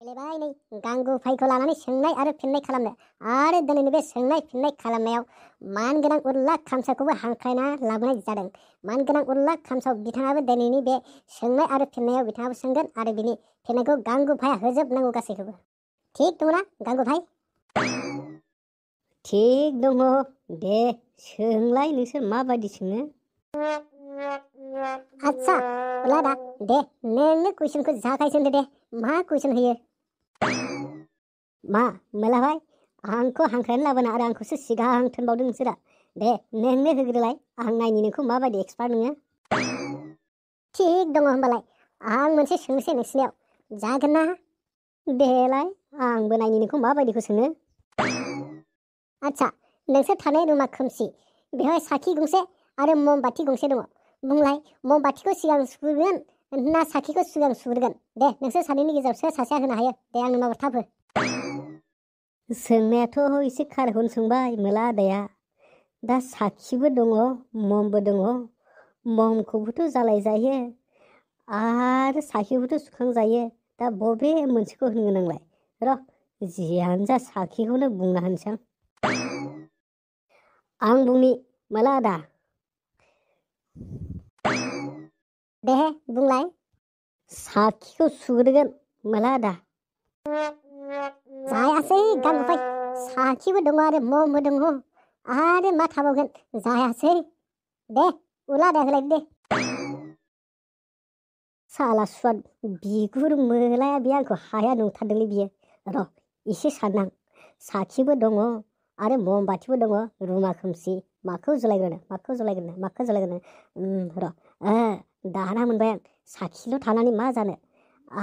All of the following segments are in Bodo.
फैलायबाय नै गांगुफाइखौ लानानै सोंनाय आरो फिननाय खालामनो आरो दिनैनि बे सोंनाय फिननाय खालामनायाव मानगोनां उरला खामसाखौबो हांख्रायना लाबोनाय जादों। मानगोनां उरला खामसाव बिथाङाबो दिनैनि बे सोंनाय आरो फिननायाव बिथाङाबो सोंगोन आरो बिनि फिननायखौ गांगुफाइया होजोबनांगौ गासैखौबो। थिग दंना गांगुफाइ? थिग दङ। दे सोंलाय नोंसोर माबायदि सोङो। आच्छा उलादा दे नोंनो कुइसनखौ जागायजेनदो दे। मा कुइसन होयो? मा मोलाबाय आंखौ हांख्रायनानै लाबोना आरो आंखौसो सिगां थोनबावदों नोंसोरा। दे नोंनो होग्रोलाय आं नायनि नोंखौ माबायदि एक्सपार्ट नोङो। थिग दङ होमबालाय आं मोनसे सोंनोसै नोंसिनियाव जागोन ना? देलाय आंबो नायनि नोंखौ माबायदिखौ सोङो। आच्छा नोंसोर थानाय रुमा खोमसि, बेवहाय साखि गंसे आरो ममबाथि गंसे दङ। बुंलाय ममबाथिखौ सिगां सुग्रोगोन ना साखिखौ सिगां सुग्रोगोन? दे नोंसोर सानैनि गेजेराव सोर सासेया होनो हायो? दे आंनो माबा थाब हो। सोंनायाथ' एसे खारखौनो सोंबाय मोला आदाया। दा साखिबो दङ ममबो दङ। ममखौबोथ' जालायजायो आरो साखिखौबोथ' सुखांजायो। दा बबे मोनसेखौ होनगोन आंलाय? र' जियानो जा साखिखौनो बुंना होनोसै आं बुंनि मोला आदा। दे बुंलाय। साखिखौ सुग्रोगोन मोला आदा। जायासै गांगुफाइ, साखिबो दङ आरो ममबो दङ आरो मा थाबावगोन? जायासै। दे उला आदा होलायदो दे। साला सुवाद बिगुर मोलाया बे आंखौ हाया नंथारदोंलै बियो। र' एसे साननां। साखिबो दङ आरो ममबाथिबो दङ। रुमा खोमसि माखौ जलायग्रोनो र' दाना मोनबाय आं। साखिल' थानानै मा जानो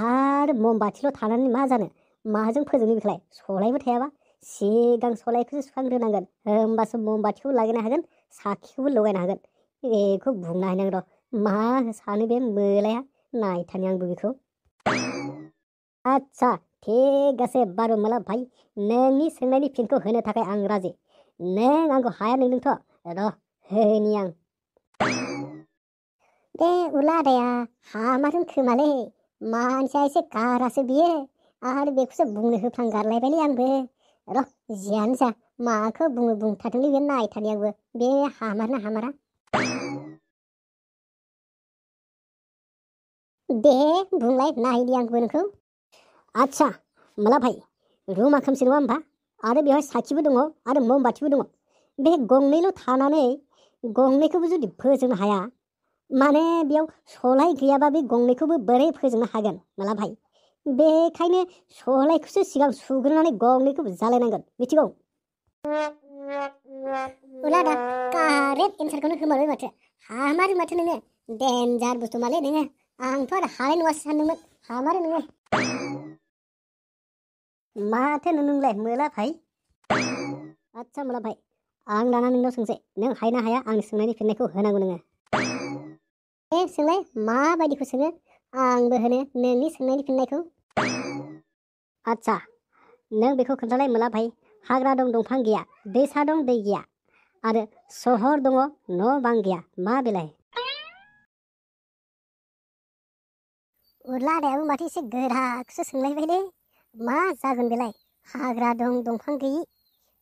आरो ममबाथिल' थानानै मा जानो? माजों फोजोंनो बेखौलाय? सलायबो थायाबा सिगां सलायखौसो सुखांग्रोनांगोन, होमबासो ममबाथिखौबो लागायनो हागोन, साखिखौबो लगायनो हागोन। बेखौ बुंना हायनां र'। मा सानो बे मोलाया? नायथानि आंबो बेखौ। आच्छा ठीक आसे बारु मोला भाई, नोंनि सोंनायनि फिनखौ होनो थाखाय आं राजि। नों आंखौ हाया नोंदोंथ', र' होनि आं। बे उला आदाया हामारगोन खोमालै, मानसिया एसे गारासो बियो आरो बेखौसो बुंनो होफ्लांगारलायबायलै आंबो। र' जियानो जा माखौ बुङो बुंथाथोंलै बे, नायथानि आंबो बे हामारना हामारा। दे बुंलाय नायनि आंबो नोंखौ। आच्छा मोला भाई, रुमा खोमसि नङा होमबा? आरो बेवहाय साखिबो दङ आरो ममबाथिबो दङ। बे गंनैल' थानानै गंनैखौबो जुदि फोजोंनो हाया, माने बेयाव सलाय गैयाबा बे गंनैखौबो बोरै फोजोंनो हागोन मोला भाई? बेखायनो सलायखौसो सिगां सुग्रोनानै गंनैखौबो जालायनांगोन, मिथिगौ? उला आदा कारेक्ट एन्सारखौनो होमारबाय माथो। हामारो माथो नोङो, देन्जार बुस्थु मालै नोङो। आंथ' आरो हानाय नङासो सानदोंमोन, हामारो नोङो। माथो नोंलाय मोला भाई? आच्छा मोला भाई, आं दाना नोंनाव सोंसै, नों हायोना हाया आंनि सोंनायनि फिननायखौ होनांगौ नोङो। दे सोंलाय माबायदिखौ सोङो, आंबो होनो नोंनि सोंनायनि फिननायखौ। आच्छा नों बेखौ खोन्थालाय मोला भाई, हाग्रा दं दंफां गैया, दैसा दं दै गैया आरो सहर दङ न' बां गैया, मा बेलाय? उरला आदायाबो माथो एसे गोराखौसो सोंलायबायलै। मा जागोन बेलाय? हाग्रा दं दंफां गैयि,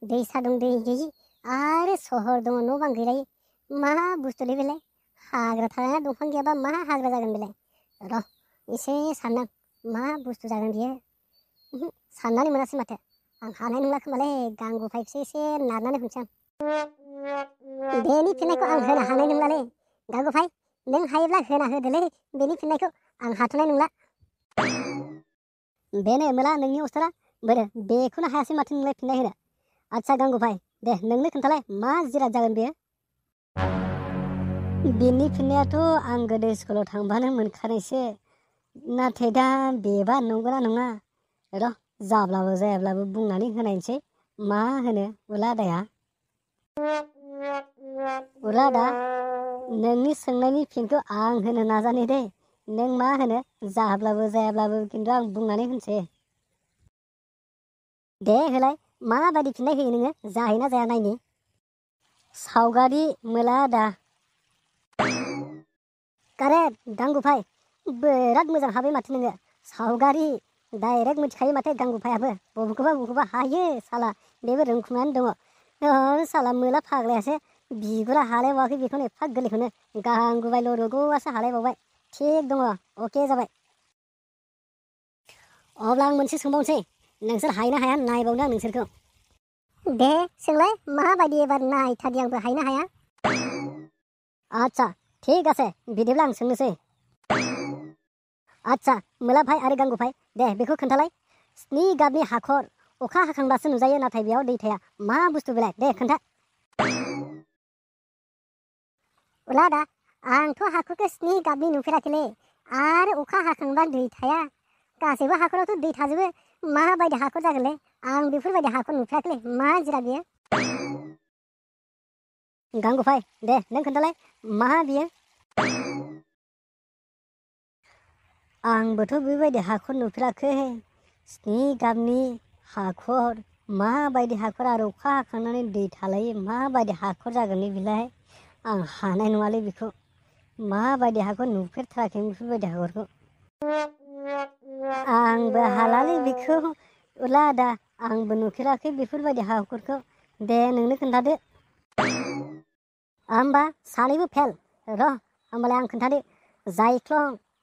दैसा दं दै गैयि आरो सहर दङ न' बां गैलायि, मा बुस्थुलै बेलाय? हाग्रा थानाया दंफां गैयाबा मा हाग्रा जागोन बेलाय? र' एसे साननां, मा बुस्थु जागोन बियो? साननानै मोनासै माथो। आं हानाय नंला खोमालै, गांगुफाइखौसो एसे नारनानै होनसै आं। बेनि फिननायखौ आं होनो हानाय नंलालै गांगुफाइ, नों हायोब्ला होना होदोलै बेनि फिननायखौ, आं हाथ'नाय नंला। बेनो मोला नोंनि अस्थारा, बोरो बेखौनो हायासै माथो नोंलाय फिननाय होनो? आच्छा गांगुफाइ दे नोंनो खोन्थालाय मा जिराद जागोन बेयो? बेनि फिननायाथ' आं गोदो स्कुलाव थांबानो मोनखानायसो, नाथाय दा बेबा नंगौना नङा? र' जाब्लाबो जायाब्लाबो बुंनानै होनायसै, मा होनो उला आदाया? उला आदा, नोंनि सोंनायनि फिनखौ आं होनो नाजानि दे। नों मा होनो जाब्लाबो जायाब्लाबो खिन्थु आं बुंनानै होनसै। दे होलाय माबायदि फिननाय होयो नोङो, जायोना जाया नायनि। सावगारि मोला आदा। कारेक्ट गांगुफाइ, बिराद मोजां हाबाय माथो नोङो। सावगारि डाइरेक्ट मिथिखायो माथो गांगुफायाबो बबेखौबा हायो साला बेबो रोंखुमानानै दङ साला मोला फाग्लायासो बिगुरा हालायबावाखै बेखौनो एफा गोरलैखौनो गांगुबायल' रुगौआसो हालायबावबाय थिग दङ अके जाबाय अब्ला आं मोनसे सोंबावनोसै नोंसोर हायनो हाया नायबावनो आं नोंसोरखौ दे सोंलाय माबायदि एबार नायथारदि आंबो हायनो हाया आच्छा ठीक আছে बिदिब्ला आं सोंनोसै आच्छा मोला भाई आरो गांगु भाई दे बेखौ खोन्थालाय 7 गाबनि हाखर अखा हाखांब्लासो नुजायो नाथाय बेयाव दै थाया मा बुस्थु बेलाय दे खोन्था उलादा आंथ' हाखरखौ 7 गाबनि नुफेराखैलै आरो अखा हाखांबा दै थाया गासैबो हाखरावथ' दै थाजोबो माबायदि हाखर जागोनलै आं बेफोरबायदि हाखर नुफेराखैलै मा जिराद बियो गांगु भाई दे नों खोन्थालाय मा बियो आंबोथ' बेबायदि हाखर नुफेराखै 7 गाबनि हाखर माबायदि हाखर आरो अखा हाखांनानै दै थालायो माबायदि हाखर जागोनलै बेलाय आं हानाय नङालै बेखौ माबायदि हाखर नुफेरथाराखै बेफोरबायदि हाखरखौ आंबो हालालै बेखौ उला आदा आंबो नुफेराखै बेफोरबायदि हाखरखौ दे नोंनो खोन्थादो होमबा सानैबो फेल र' होमबालाय आं खोन्थादो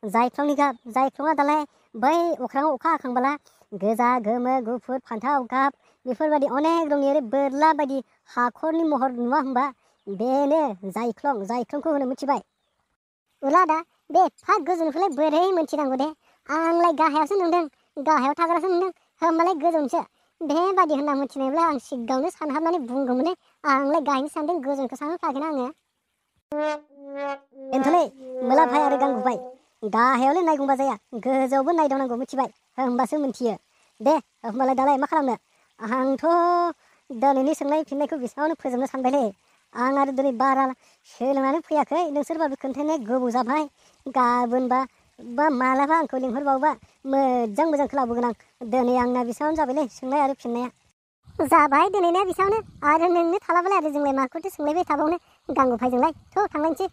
जायख्लंनि गाब जायख्लङा दालाय बै अख्राङाव अखा हाखांबोला गोजा गोमो गुफुर फान्थाव गाब बेफोरबायदि अनेक रंनि ओरै बोरला बायदि हाखरनि महर नुवा होमबा बेनो जायख्लंखौ होनो मिथिबाय उलादा बे एफा गोजौनिखौलाय बोरै मोनथिनांगौ दे आंलाय गाहायावसो नुदों गाहायाव थाग्रासो नुदों होमबालाय गोजौनिसो बेबायदि होनना मिथिनायब्ला आं सिगाङावनो सानहाबनानै बुंगौमोन आंलाय गाहायनि सानदों गोजौनिखौ सानहरफ्लाङाखैना आङो एन्थ'लै मोला भाई आरो गांगु भाई गाहायावलाय नायगौबा जाया गोजौआवबो नायदावनांगौ मिथिबाय होमबासो मिन्थियो दे होमबालाय दालाय मा खालामनो आंथ' दिनैनि सोंनाय फिननायखौ बेसेबांनो फोजोबनो सानबायलै आं आरो दिनै बारा सोलोंनानै फैयाखै नोंसोरबाबो खोन्थानाया गोबाव जाबाय गाबोनबा मालाबा आंखौ लिंहरबावबा मोजां खोलाबोगोन आं दिनै आंना बेसेबां जाबायलै सोंनाय आरो फिननाया जाबाय दिनैनिया बेसेबांनो आरो नोंनो थालाबालाय आरो जोंलाय माखौथो सोंलायबाय थाबावनो गांगु भाइजोंलाय थ' थांलायनोसै